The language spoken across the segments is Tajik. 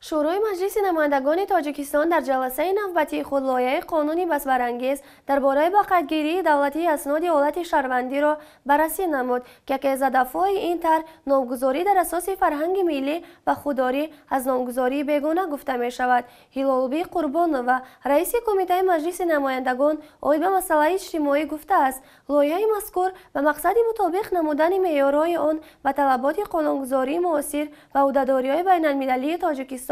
Шӯрои Маҷлиси намояндагони Тоҷикистон дар ҷаласаи навбатии худ лоиҳаи қонуни басбарангез дар бораи ба қайдгирии давлатии асноди ҳолати шаҳрвандиро баррасӣ намуд, ки яке аз ҳадафҳои ин тарҳ номгузорӣ дар асоси фарҳанги миллӣ ва худдорӣ аз номгузории бегона гуфта мешавад. Ҳилолбӣ Қурбонова, раиси Кумитаи Маҷлиси намояндагон оид ба масъалаи иҷтимоӣ, гуфтааст, лоиҳаи мазкур ба мақсади мутобиқ намудани меъёрҳои он ба талаботи қонунгузории муосир ва ӯҳдадориҳои байналмилалии Тоҷикистон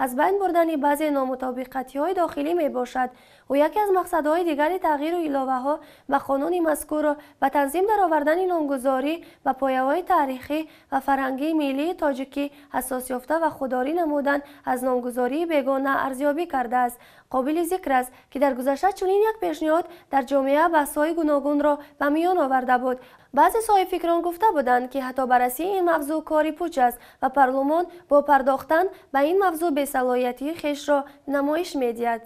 аз байн бурдани баъзе номутобиқатиҳои дохилӣ мебошад. Ӯ яке аз мақсадҳои дигари тағйиру иловаҳо ба қонуни мазкурро ба танзим даровардани номгузорӣ ба пояҳои таърихӣ ва фарҳангии миллии тоҷикӣ асосёфта ва худдорӣ намудан аз номгузории бегона арзёбӣ кардааст. Қобили зикр аст, ки дар гузашта чунин як пешниҳод дар ҷомеа баҳсҳои гуногунро ба миён оварда буд. Баъзе соҳибфикрон гуфта буданд, ки ҳатто баррасии ин мавзӯъ кори пуч аст ва парлумон бо пардохтан ба ин мавзӯъ бесалоҳиятии хешро намоиш медиҳад.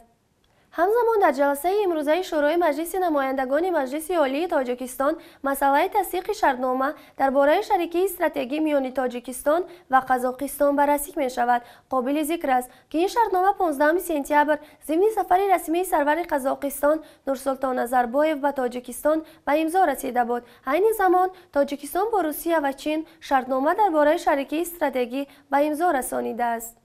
Ҳамзамон, дар ҷаласаи имрӯзаи Шӯрои Маҷлиси намояндагони Маҷлиси Олии Тоҷикистон масъалаи тасдиқи шартнома дар бораи шарикии стратегӣ миёни Тоҷикистон ва Қазоқистон баррасӣ мешавад. Қобили зикр аст, ки ин шартнома 15 сентябр зимни сафари расмии сарвари Қазоқистон Нурсултон Назарбоев ба Тоҷикистон ба имзо расида буд. Айни замон Тоҷикистон бо Русия ва Чин шартнома дар бораи шарикии стратегӣ ба имзо расонидааст.